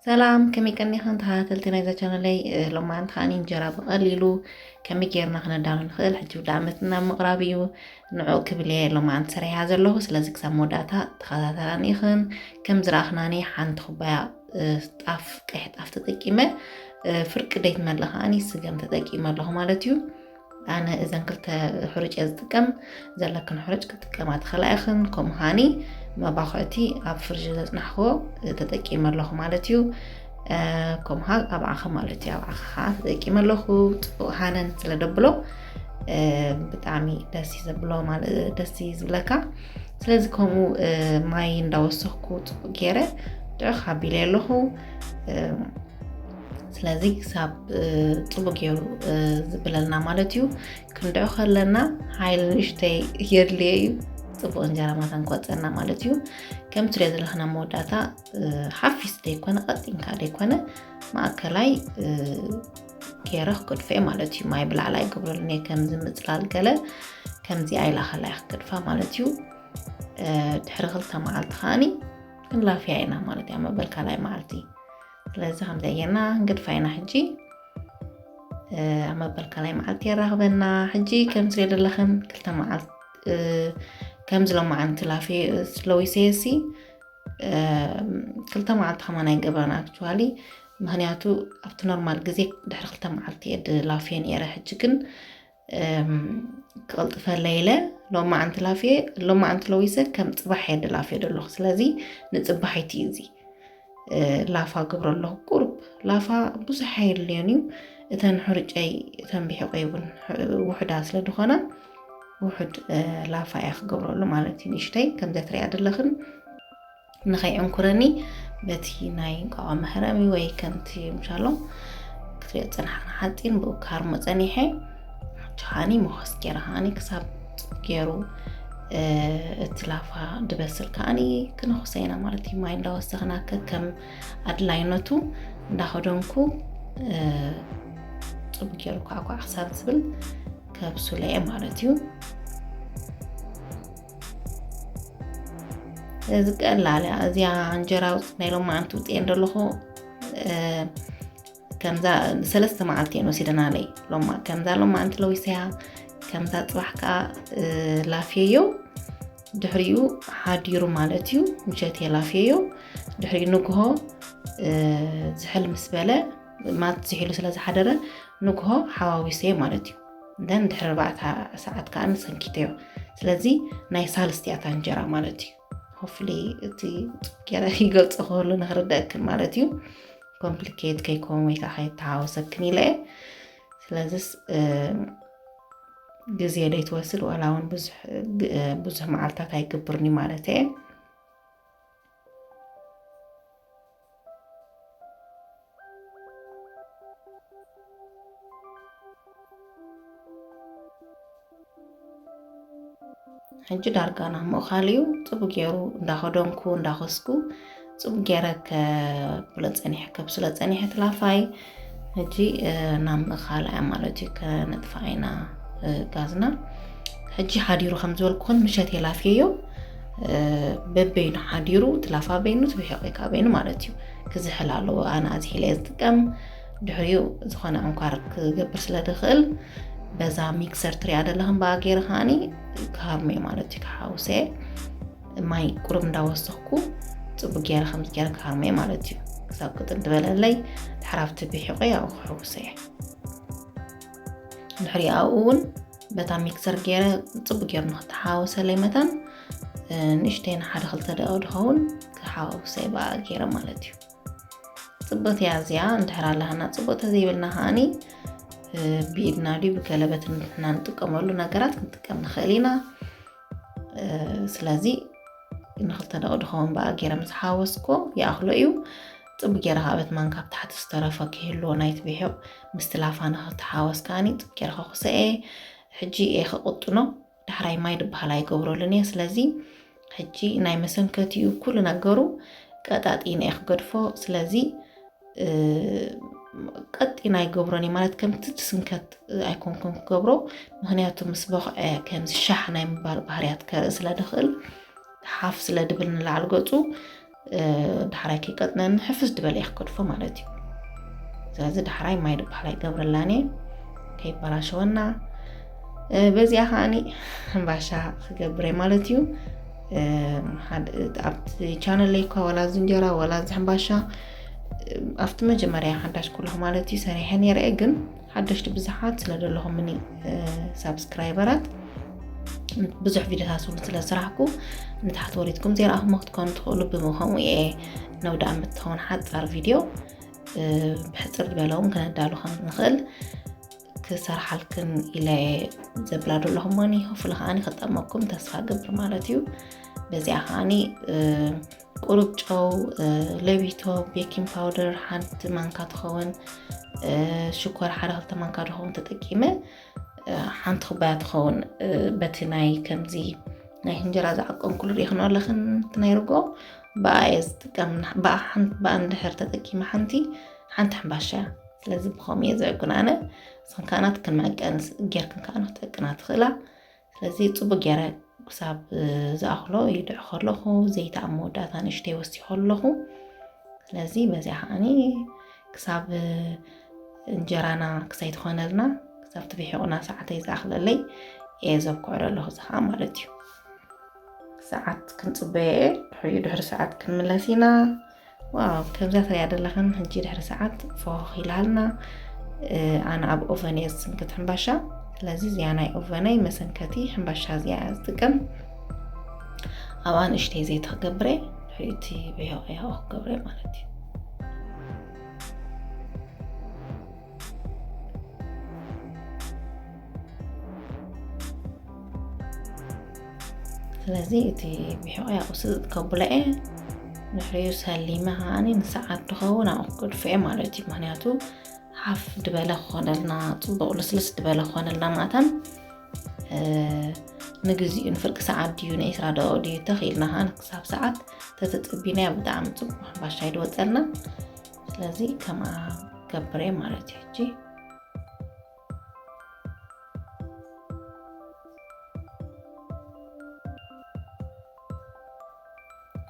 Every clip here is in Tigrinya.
ሰላም፣ ከመይ ቀኒኽን ተኸታተልቲ ናይዛ ቻነለይ? እ፣ ሎማዓንቲ ከኣ እንጀራ ብቐሊሉ ከመይ ጌርና ክነዳሉ ንኽእል ሕጂ ውዳእ ዓመት ናብ ምቕራብ እዩ። ንዕኡ ክብል እየ ሎማዓንቲ ሰሪሓ ዘለኹ። ስለዚ ክሳብ መወዳእታ ተኸታተላኒ ኢኽን። ከም ዝረኣኽናኒ ሓንቲ ኩባያ፣ እ፣ ጣፍ፣ ቀይሕ ጣፍ ተጠቂመ፣ እ፣ ፍርቂ ደይትመልእ ከኣኒ ስገም ተጠቂመ ኣለኹ ማለት እዩ። ኣነ እዘን ክልተ ሕሩጭ እየ ዝጥቀም። ዘለክን ሕሩጭ ክጥቀማ ትኽእላ ኢኽን። ከምኡ ከኣኒ መባኹዕቲ ኣብ ፍርጅ ዘጽናሕክዎ ተጠቂመ ኣለኹ ማለት እዩ። እ፣ ከምኡ ከኣ ኣብ ዓኺ ማለት እዩ። ኣብ ዓኺ ከኣ ተጠቂመ ኣለኹ። ጽቡቕ ሃነን ስለ ደብሎ፣ እ፣ ብጣዕሚ ደስ እዩ ዘብሎ ማለ-፣ ደስ እዩ ዝብለካ። ስለዚ ከምኡ፣ እ፣ ማይ እንዳወሰኽኩ ጽቡቕ ገይረ ጥዑኽ ኣቢለ ኣለኹ። እ፣ ስለዚ ክሳብ፣ እ፣ ጽቡቕ ገይሩ፣ እ፣ ዝብለልና ማለት እዩ። ክንድዑ ከለና ሓይሊ ንእሽተይ የድልዮ እዩ። ጽቡቕ እንጀራ ማታን ክወጸና ማለት እዩ። ከም ትሪኦ ዘለኽና መወዳእታ፣ እ፣ ሓፊስ ደይኮነ፣ ቀጢንካ ደይኮነ፣ ማእከላይ፣ እ፣ ገይረ ክገድፎ እየ ማለት እዩ። ማይ ብላዕሊ ኣይገብረሉን እየ፣ ከምዚ ምጽላል ገለ ከምዚ ኣይላኸላ እየ ክገድፋ ማለት እዩ። እ፣ ድሕሪ ክልተ መዓልቲ ከኣኒ ክንላፍያ ኢና ማለት እዩ፣ ኣብ መበል ካልኣይ መዓልቲ። ስለዚ ከምዚ ጌርና ክንገድፋ ኢና ሕጂ። እ፣ ኣብ መበል ካልኣይ መዓልቲ የራኽበና። ሕጂ ከም ትሪኦ ዘለኽን ክልተ መዓልቲ፣ እ፣ ከምዚ ሎማዓንቲ ላፍየ፣ እ፣ ለዊሰየሲ፣ እ፣ ክልተ መዓልቲ ከማን ኣይገብራን ኣክቹዋሊ። ምኽንያቱ ኣብቲ ኖርማል ግዜ ድሕሪ ክልተ መዓልቲ እየ ድላፍየ ነይረ። ሕጂ ግን፣ እም፣ ክቕልጥፈለይ ኢለ ሎማዓንቲ ላፍየ፣ ሎማዓንቲ ለዊሰ ከም ጽባሕ እየ ድላፍየ ዘለኹ። ስለዚ ንጽባሒቲ እዩ እዚ። እ፣ ላፋ ገብሮ ኣለኹ። ቁሩብ ላፋ ብዙሕ ኣየድልዮን እዩ። እተን ሕሩጨይ፣ እተን ብሒቐይ እውን ሕ-፣ ውሑዳ ስለ ዝኾና፣ ውሑድ፣ እ፣ ላፋ እያ ክገብረሉ ማለት እዩ። ንእሽተይ ከምዚ ትሪኣ ዘለኽን ንኸይዕንኩረኒ በቲ ናይ እንቋቑሖ መህረሚ ወይ ከምቲ ምሻሎ ክትሪኦ ዝጸናሕክን ሓጺን ብኡ ክሃርሞ ጸኒሐ። ሕጂ ከኣኒ መኾስ ገይረ ከኣኒ ክሳብ ጽቡቕ ገይሩ፣ እ፣ እቲ ላፋ ድበስል ከኣኒ ክነኹሰ ኢና ማለት እዩ። ማይ እንዳወሰኽና ከከም ኣድላይነቱ እንዳኸደንኩ፣ እ፣ ጽቡቕ ገይሩ ኳዕኳዕ ክሳብ ዝብል ከብሱለ እየ ማለት እዩ። እዚ ቀላል እያ። እዚኣ እንጀራ ውፅ-፣ ናይ ሎማዓንቲ ውፅኤ እንደለኹ፣ እ፣ ከምዛ ሰለስተ መዓልቲ እየን ወሲደናለይ። ሎማ-፣ ከምዛ ሎማዓንቲ ለዊሰያ፣ ከምዛ ፅባሕ ከዓ፣ እ፣ ላፍየዮ። ድሕሪኡ ሓዲሩ ማለት እዩ፣ ምሸት የላፍየዮ። ድሕሪኡ ንግሆ፣ እ፣ ዝሕል ምስ በለ፣ ማለት ዝሕሉ ስለ ዝሓደረ፣ ንግሆ ሓዋዊሰዮ ማለት እዩ። ደን ድሕሪ ኣርባዕተ ሰዓት ከዓ ንሰንኪተዮ። ስለዚ ናይ ሳልስቲ እያ እታ እንጀራ ማለት እዩ። ሆፍሊ እቲ ገይረ ይገልጾ ክህሉ ንኽርደእክን ማለት እዩ። ኮምፕሊኬት ከይከውን ወይ ከዓ ከይተሓወሰክን ኢለ እየ። ስለዚስ፣ እ፣ ግዜ ደይትወስድ ዋላ እውን ብዙሕ፣ እ፣ ብዙሕ መዓልታት ኣይገብርን እዩ ማለት እየ። ሕጂ ዳርጋ ናብ ምእኻል እዩ። ጽቡቅ ገይሩ እንዳኸደንኩ እንዳኸስኩ ጽቡቅ ገይረ ከብሎ ጸኒሐ፣ ከብስሎ ጸኒሐ ትላፋይ። ሕጂ፣ እ፣ ናብ ምእኻል እያ ማለት እዩ። ከነጥፍኣ ኢና፣ እ፣ ጋዝና። ሕጂ ሓዲሩ ከም ዝበልኩኹን ምሸት የላፍየዮ፣ እ፣ በበይኑ ሓዲሩ፣ ትላፋ በይኑ፣ ትብሒቑ ከኣ በይኑ ማለት እዩ። ክዝሕል ኣለዎ። ኣነ ኣዝሒለ እየ ዝጥቀም። ድሕሪኡ ዝኾነ ዕንኳር ክገብር ስለ ድኽእል፣ በዛ ሚክሰር ትሪኣ ዘለኽን ብኣ ገይረ ከኣኒ ክሃርሞ እየ ማለት እዩ፣ ክሓውሰ እየ። ማይ ቁሩብ እንዳወሰኽኩ ጽቡቅ ገይረ ከምዚ ገይረ ክሃርሞ እየ ማለት እዩ። ክሳብ ቅጥን ዝበለለይ፣ ድሕር ኣብቲ ብሒቆ ያው ክሕውሰ እየ። ድሕሪ ኣብኡ እውን በታ ሚክሰር ገይረ ጽቡቅ ገይሩ ንክተሓዋወሰለይ መታን፣ እ፣ ንእሽተይ ንሓደ ክልተ ደቂቕ ድኸውን ክሓዋውሰ እየ ብኣ ገይረ ማለት እዩ። ጽብቕቲ እያ እዚኣ። እንድሕር ኣላህና ጽቡቕ ተዘይብልና ከኣኒ፣ እ፣ ብኢድና ድዩ ብገለበት ንሕና ንጥቀመሉ ነገራት ክንጥቀም ንኽእል ኢና። እ፣ ስለዚ ንኽልተ ደቂ ድኸውን ብኣ ገይረ ምስ ሓወስኮ ይኣኽሎ እዩ። ጽቡቕ ገይረ ከዓ በቲ ማንካ ኣብ ታሕቲ ዝተረፈ ክህልዎ ናይቲ ብሒቕ ምስቲ ላፋ ንኽተሓወስ ከኣኒ ጽቡቕ ገይረ ከኹሰ እየ። ሕጂ እየ ክቕጥኖ። ዳሕራይ ማይ ድበሃል ኣይገብረሉን እየ። ስለዚ ሕጂ ናይ መሰንከቲኡ ኩሉ ነገሩ ቀጣጢነ እየ ክገድፎ። ስለዚ፣ እ፣ ቀጢን ኣይገብሮን እየ፣ ማለት ከምቲ ትስንከት ኣይኮንኩን ክገብሮ። ምኽንያቱ ምስ በኽዐ ከምዚ ሻሕ ናይ ምባል ባህርያት ከርኢ ስለ ድኽእል፣ ሓፍ ስለ ድብል ንላዕሊ ገጹ፣ እ፣ ዳሕራይ ከይቀጥነኒ ሕፍስ ድበለ እየ ክገድፎ ማለት እዩ። ስለዚ ዳሕራይ ማይ ድበሃል ኣይገብረላን እየ፣ ከይበላሸወና። እ፣ በዚኣ ከዓኒ ሕምባሻ ክገብር እየ ማለት እዩ። እ፣ ሓደ፣ ኣብቲ ቻነለይ እኳ ዋላ እዚ እንጀራ ዋላ እዚ ሕምባሻ፣ እ፣ ኣብቲ መጀመርያ ሓዳሽ ከለኹ ማለት እዩ ሰሪሐ ነይረ እየ፣ ግን ሓደሽቲ ብዙሓት ስለ ዘለኹምኒ፣ እ፣ ሳብስክራይበራት ብዙሕ ቪድዮታት እውን ስለ ዝሰራሕኩ ንታሕቲ ወሪድኩም ዘይረኣኹሞ ክትኮኑ ትኽእሉ። ብምኸምኡ እየ ነውዳኣ እትኸውን ሓጻር ቪድዮ፣ እ፣ ብሕጽር ዝበለ እውን ከነዳሉ ከም ንኽእል ክሰርሓልክን ኢለ ዘብላ ዘለኹ እሞኒ፣ ሆፍሊ ከዓኒ ክጠቅመኩም ተስፋ ገብር ማለት እዩ። በዚኣ ከዓኒ፣ እ፣ ቁሩብ ጨው፣ እ፣ ለቢቶ፣ ቤኪንግ ፓውደር ሓንቲ ማንካ ትኸውን፣ እ፣ ሽኮር ሓደ ክልተ ማንካ ትኸውን ተጠቂመ፣ እ፣ ሓንቲ ኩባያ ትኸውን፣ እ፣ በቲ ናይ ከምዚ ናይ እንጀራ ዝዓቀንኩሉ ርኢኽኖ ኣለኽን፣ እቲ ናይ ርጎ ብኣ እየ ዝጥቀም። ብኣ ሓን-፣ ብኣ እንድሕር ተጠቂመ ሓንቲ፣ ሓንቲ ሕምባሻ እያ። ስለዚ ብኸምኡ እየ ዝዕቅን ኣነ። ንስኽን ከኣ ናትክን መዐቀኒ ጌርክን ከኣ ክትዕቅና ትኽእላ። ስለዚ ጽቡቅ ገይረ ክሳብ ዝኣኽሎ ይድዕኾ ኣለኹ። ዘይቲ ኣብ መወዳእታ ንእሽተይ ወሲኾ ኣለኹ። ስለዚ በዚኣ ከዓኒ ክሳብ እንጀራና ክሳይ ትኾነልና፣ ክሳብ ትብሒቑና ሰዓተይ ዝኣኽለለይ እየ ዘብክዖ ዘለኹ፣ እዚ ኸዓ ማለት እዩ። ሰዓት ክንጽበዮ እየ። ድሕሪኡ ድሕሪ ሰዓት ክንምለስ ኢና። ዋው፣ ከምዛ ትሪኣ ዘለኽን ሕጂ ድሕሪ ሰዓት ፎኽ ኢላልና። እ፣ ኣነ ኣብ ኦቨን እየ ዝስንክት ሕምባሻ። ስለዚ እዚኣ ናይ ኦቨነይ መሰንከቲ ሕምባሻ እዚኣ እየ ዝጥቀም። ኣብኣ ንእሽተይ ዘይቲ ክገብረ፣ ድሕሪኡ እቲ ብሕቑ ያቑ ክገብረ ማለት እዩ። ስለዚ እቲ ብሕቑ ያቑ ስልጥ ከብሎ እየ። ድሕሪኡ ሰሊመ ከዓኒ ንሰዓት ድኸውን ኣብኡ ክገድፎ እየ ማለት እዩ። ምኽንያቱ ሓፍ ድበለ ክኾነልና፣ ጽቡቕ ልስልስ ድበለ ክኾነልና ማታን፣ እ፣ ንግዚኡ ንፍርቂ ሰዓት ድዩ ንዒስራ ደቂቕ ድዩ ተኽኢልና ከኣ ክሳብ ሰዓት ተተጸቢናዮ ብጣዕሚ ጽቡቕ ሕምባሻ እዩ ድወጸልና። ስለዚ ከምኣ ገብረ ማለት እዩ። ሕጂ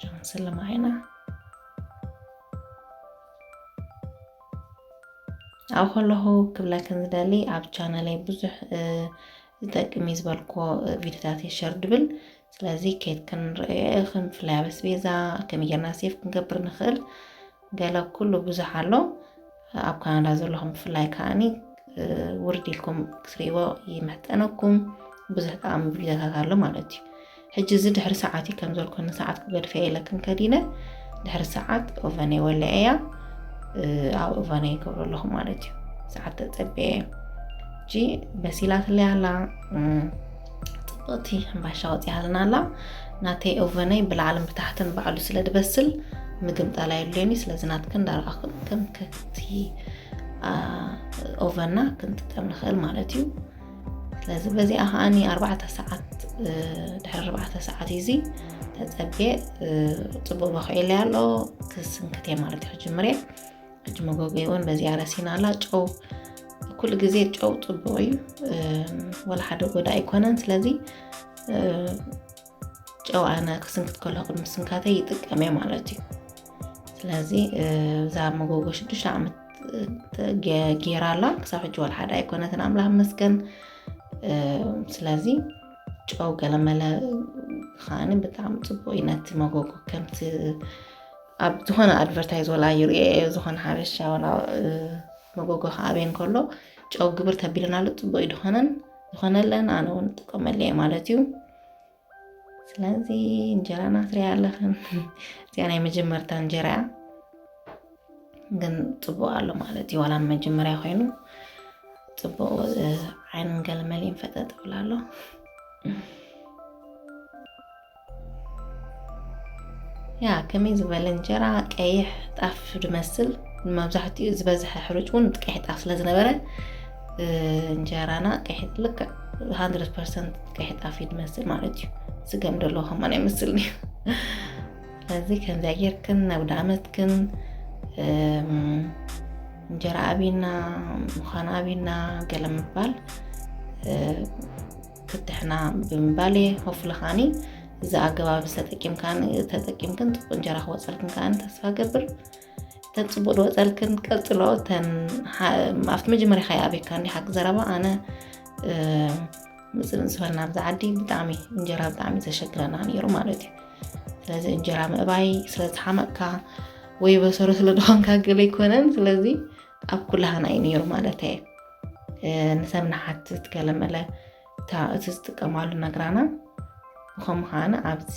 ቻንስል ማይና ኣብኡ ከለኹ ክብለክን ዝደሊ ኣብ ቻነለይ ብዙሕ፣ እ፣ ዝጠቅም እዩ ዝበልክዎ፣ እ፣ ቪድዮታት እየ ሸር ድብል። ስለዚ ኬድክን ርኣየኽን ብፍላይ ኣብ ኣስቤዛ ከመይ ጌርና ሴፍ ክንገብር ንኽእል ገለ ኩሉ ብዙሕ ኣሎ። ኣብ ካናዳ ዘለኹም ብፍላይ ከዓኒ፣ እ፣ ውርድ ኢልኩም ክትርእይዎ ይምሕጸነኩም። ብዙሕ ጠቓሚ ቪድዮታት ኣሎ ማለት እዩ። ሕጂ እዚ ድሕሪ ሰዓት እዩ ከም ዘልኮኒ ሰዓት ክገድፈ ኢለ ክንከድ ኢለ ድሕሪ ሰዓት ኦቨነይ ወሊዐያ፣ እ፣ ኣብ ኦቨነይ ይገብሮ ኣለኹ ማለት እዩ። ሰዓት ተጸብየ ሕጂ በሲላትለይ ኣላ። እም፣ ጽብቕቲ ሕምባሻ ወጺኣልና ኣላ። ናተይ ኦቨነይ ብላዕልን ብታሕትን ባዕሉ ስለ ድበስል ምግምጣል ኣየድልዮን እዩ። ስለዚ ናትክን እንዳረኣኽን ከም ከቲ፣ አ፣ ኦቨንና ክንጥቀም ንኽእል ማለት እዩ። ስለዚ በዚኣ ከዓኒ ኣርባዕተ ሰዓት፣ እ፣ ድሕሪ ኣርባዕተ ሰዓት እዩ እዚ ተጸብየ፣ እ፣ ጽቡቕ በኺዑለይ ኣሎ። ክስንክት እየ ማለት እዩ ክጅምር እየ። ሕጂ መጎጎይ እውን በዚኣ ረሲና ኣላ። ጨው ኩሉ ግዜ ጨው ጽቡቕ እዩ፣ እ፣ ወላ ሓደ ጎዳኢ ኣይኮነን። ስለዚ፣ እ፣ ጨው ኣነ ክስንክት ከለኹ ቅድሚ ስንካተይ ይጥቀም እየ ማለት እዩ። ስለዚ፣ እ፣ እዛ መጎጎ ሽዱሽተ ዓመት፣ እ፣ ገ-፣ ገይራ ኣላ። ክሳብ ሕጂ ዋላ ሓደ ኣይኮነትን፣ ኣምላኽ ይመስገን። እ፣ ስለዚ ጨው ገለመለ ከዓኒ ብጣዕሚ ጽቡቕ እዩ ነቲ መጎጎ። ከምቲ ኣብ ዝኾነ ኣድቨርታይዝ ወላ ይርእዮ እየ፣ ዝኾነ ሓበሻ ወላ፣ እ፣ መጎጎ ክኣብየን ከሎ ጨው ግብር ተቢለናሉ ጽቡቕ እዩ ድኾነን፣ ዝኾነለን ኣነ እውን እጥቀመሉ እየ ማለት እዩ። ስለዚ እንጀራና ትሪኣ ኣለኽን። እዚኣ ናይ መጀመርታ እንጀራ እያ። ግን ጽቡቕ ኣሎ ማለት እዩ። ዋላ መጀመርያ ኮይኑ ጽቡቕ፣ እ፣ ዓይንን ገለመሊን ፈጠጥ ይብል ኣሎ። ያ፣ ከመይ ዝበለ እንጀራ ቀይሕ ጣፍ ድመስል። መብዛሕትኡ ዝበዝሐ ሕሩጭ እውን ቀይሕ ጣፍ ስለ ዝነበረ፣ እ፣ እንጀራና ቀይሕ፣ ልክዕ ሃንድረድ ፐርሰንት ቀይሕ ጣፍ እዩ ድመስል ማለት እዩ። ስገም ደለዎ ከማን ኣይመስልን እዩ። ስለዚ ከምዚኣ ጌርክን ናብ ዳመትክን፣ እም፣ እንጀራ ኣብና፣ ምዃን ኣብና፣ ገለ ምባል ክትሕና ብምባል እየ። ሆፍሊ ኻኒ እዚ ኣገባብ ተጠቂምካን ተጠቂምክን ፅቡቅ እንጀራ ክወፀልክን ከዓኒ ተስፋ ገብር። ተን ፅቡቅ ዝወፀልክን ቀፅሎ። ተን ኣብቲ መጀመርያ ኻይ ኣበካ እንዲ ሓቂ ዘረባ ኣነ ምፅእ ዝበልና ኣብዚ ዓዲ ብጣዕሚ እንጀራ ብጣዕሚ ዘሸግረና ነይሩ ማለት እዩ። ስለዚ እንጀራ ምእባይ ስለ ዝሓመቅካ ወይ በሰሮ ስለ ዝኾንካ ገለ ኣይኮነን። ስለዚ ኣብ ኩላህና እዩ ነይሩ ማለት እየ። ንሰብ ንሓትት ገለመለ እቲ ዝጥቀማሉ ነግራና። ብኸምኡ ከዓነ ኣብዚ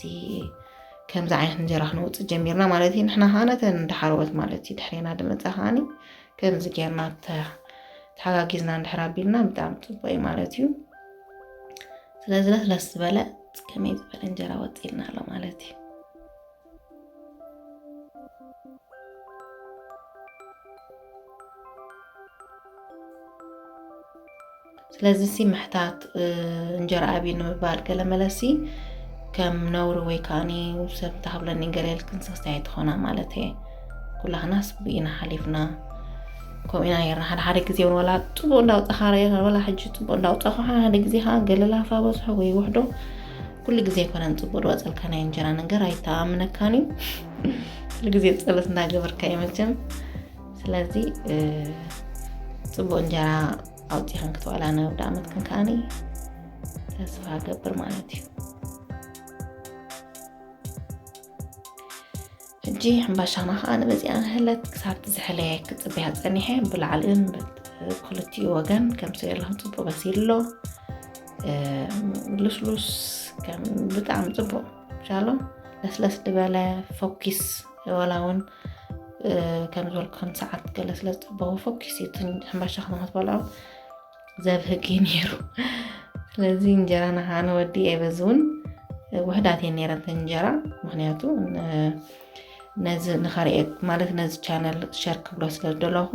ከምዚ ዓይነት እንጀራ ክነውፅእ ጀሚርና ማለት እዩ። ንሕና ከዓነ ተን እንዳሓረወት ማለት እዩ ድሕሬና ድመፃ ከዓኒ ከምዚ ጌርና ተሓጋጊዝና እንድሕር ኣቢልና ብጣዕሚ ፅቡቅ እዩ ማለት እዩ። ስለዚ ለስለስ ዝበለ ከመይ ዝበለ እንጀራ ወፂልና ኣሎ ማለት እዩ። ስለዚ ሲ ምሕታት እንጀራ ኣብዩ ንምባል ገለ መለሲ ከም ነውሪ ወይ ከዓኒ ሰብ እንተሃብለኒ ገለ ኢልክን ሰስታይ ትኾና ማለት እየ። ኩላኽናስ ብኢና ሓሊፍና ከምኡ ኢና ነርና። ሓደ ሓደ ግዜ እውን ወላ ፅቡቅ እንዳውፃኻ ርአ ወላ ሕጂ ፅቡቅ እንዳውፃኹ ሓደ ሓደ ግዜ ከዓ ገለ ላፋ በዝሖ ወይ ውሕዶ ኩሉ ግዜ ኣይኮነን ፅቡቅ ዝወፀልካ ናይ እንጀራ ነገር ኣይተኣምነካን እዩ። ኩሉ ግዜ ፀሎት እንዳገበርካ እዩ መቸም። ስለዚ ፅቡቅ እንጀራ ኣውፂኽን ክትበላ ነውድ ዓመት ክንከኣኒ ተስፋ ገብር ማለት እዩ። ሕጂ ሕምባሻና ከዓ ንበዚኣ ንህለት ክሳብ ትዝሕለ ክፅበያ ፀኒሐ ብላዕልን ክልቲኡ ወገን ከምስኦ ኣለኹም ፅቡቅ በሲሉ ኣሎ። ልስሉስ ብጣዕሚ ፅቡቅ ሻሎ ለስለስ ዝበለ ፎኪስ ወላ እውን ከም ዝበልኩ ከም ሰዓት ገለ ስለ ዝፀበኹ ፎኪስ እዩ ሕምባሻ ከማት በልዖ ዘብህግ እዩ ነይሩ። ስለዚ እንጀራ ንሃነ ወዲ ኣይበዝውን ውሕዳት እየ ነይረን እንጀራ ምክንያቱ ነዚ ንኸርእየ ማለት ነዚ ቻነል ሸር ክብሎ ስለ ዝደለኹ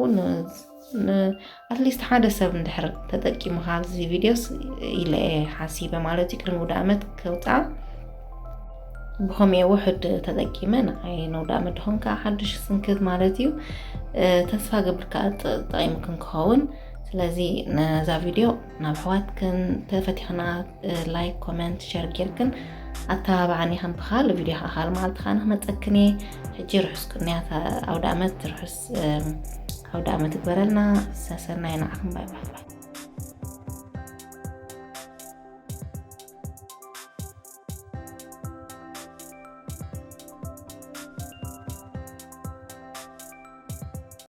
ኣትሊስት ሓደ ሰብ እንድሕር ተጠቂሙ ካብዚ ቪድዮስ ኢለ ሓሲበ ማለት እዩ። ቅድሚ ውደ ዓመት ከውፃ ብኸምኡ ውሕድ ተጠቂመ ንዓይ ንውደ ዓመት ድኾን ከዓ ሓዱሽ ስንክት ማለት እዩ። ተስፋ ገብር ከዓ ጠቂምክን ክኸውን። ስለዚ ነዛ ቪድዮ ናብ ኣሕዋትክን ተፈቲኽና ላይክ ኮመንት ሸር ጌርክን ኣተባብዓኒ። ከም ብኻል ቪድዮ ከዓ ካልእ መዓልቲ ከዓ ንክመፀክን እየ። ሕጂ ርሑስ ቅንያት ኣውደ ዓመት ርሑስ ኣውደ ዓመት ይግበረልና። ሰሰናይ ንዓኹም ባይ ባይ ባይ።